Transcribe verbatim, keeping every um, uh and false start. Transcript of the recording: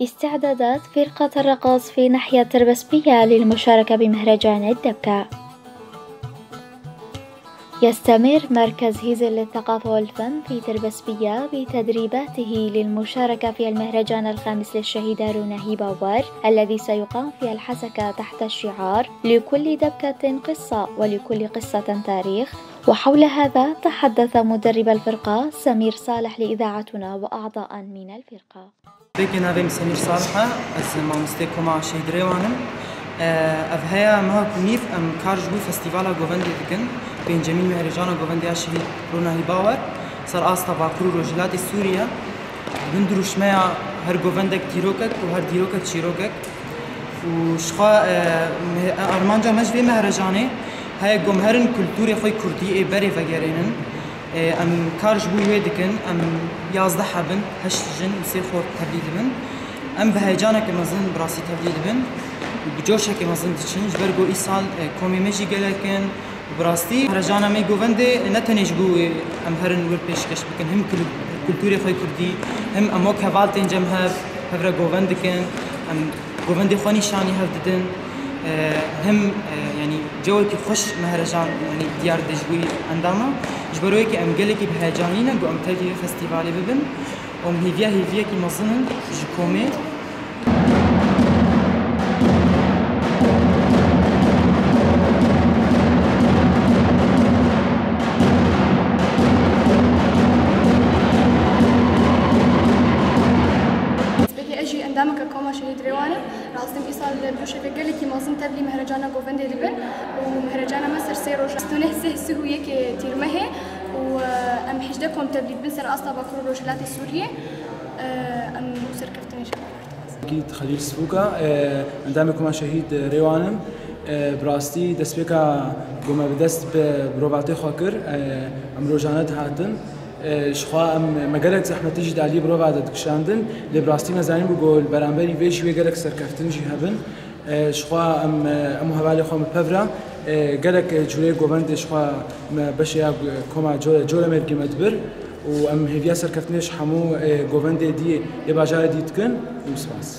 استعدادات فرقة الرقص في ناحية تربسبية للمشاركة بمهرجان الدبكة. يستمر مركز هيزل للثقافة والفن في تربسبية بتدريباته للمشاركة في المهرجان الخامس للشهيدة رونا هيباور، الذي سيقام في الحسكة تحت الشعار "لكل دبكة قصة ولكل قصة تاريخ". وحول هذا تحدث مدرب الفرقة سمير صالح لإذاعتنا وأعضاء من الفرقة. Pêkê navê min Semîr Salih e, ez mamostê Koma Şehîd Rêwan im. E, ev heya meha ku nîv em kar ji bo Festîvala Govendê dikin, pêncemîn Mehrêjana Govendê ya Şehîd Rûnahî Bawer, ser asta Bakur û Rojhilatê Sûriye. Di bin dirûşmeya her govendek dîrokek û her dîrokek çîrokek. Û jixwe, e, me-, armanca me ji vê mehrejanê heye ku em herin kultûrê xwe kurdî ê berê vegerênin. Ê, em kar ji bo wê dikin, em yazdeh heb in, heşt jin û sê xort tevlî dibin. Em bi heyecaneke mezin bi rastî tevlî dibin û bi coşeke mezin diçin, ji ber ku îsal, e, komê me jî gelek in û bi rastî mehrejana me govendê ne tenê ji bo wê em herin wir pêşkeş bikin, him kul-, kultûrê xwe kurdî, him em wek heval tên cem hev, hev re govend dikin, em govendê xwe nîşanî hev didin. E, him, e, yanî cewekî xweş mehrejan, yanî diyar de ji bo endama. Ji ber wê ke em gelekî bi heyecanî ne ku em tevlî vê festîvalê bibin. Em hêviya hêviyekî mezin in ji komê. Destpêkê ez jî endameke Koma Şehîd Rêwan im. Rastî em îsal bi coşeke gelekî mezin tevlî mehrejana govendê dibin û mehrejana me ser sê roj, sê sih û yekê Tîrmehê û, e, em hejdeh kom tevlî dibin ser asta Bakur û Rojhilatê Sûriyê. E, em bo serkeftinê jî Ekîd Xelîl Sifûka, e, endamê Koma Şehîd Rêwan im. E, bi rastî destpêka ku me bi dest bi mirovatê xwe kir, e, em rojane dihatin. E, jixwe em, me gelek zehmetî jî di aliyê mirova de dikişandin, lê bi rastî me zanîbû ku li beramberî vê jî wê gelek serkeftin jî hebin. E, jixwe em, e, em û hevalê xwe bi pev re, e, gelek, e, cûrê govendê jixwe me beşê ya, e, koma Core, Coremêrgê me dibir û em hêviya serkeftinê ji hemû, e, govendê dî yê bajarê dî dikin û spas.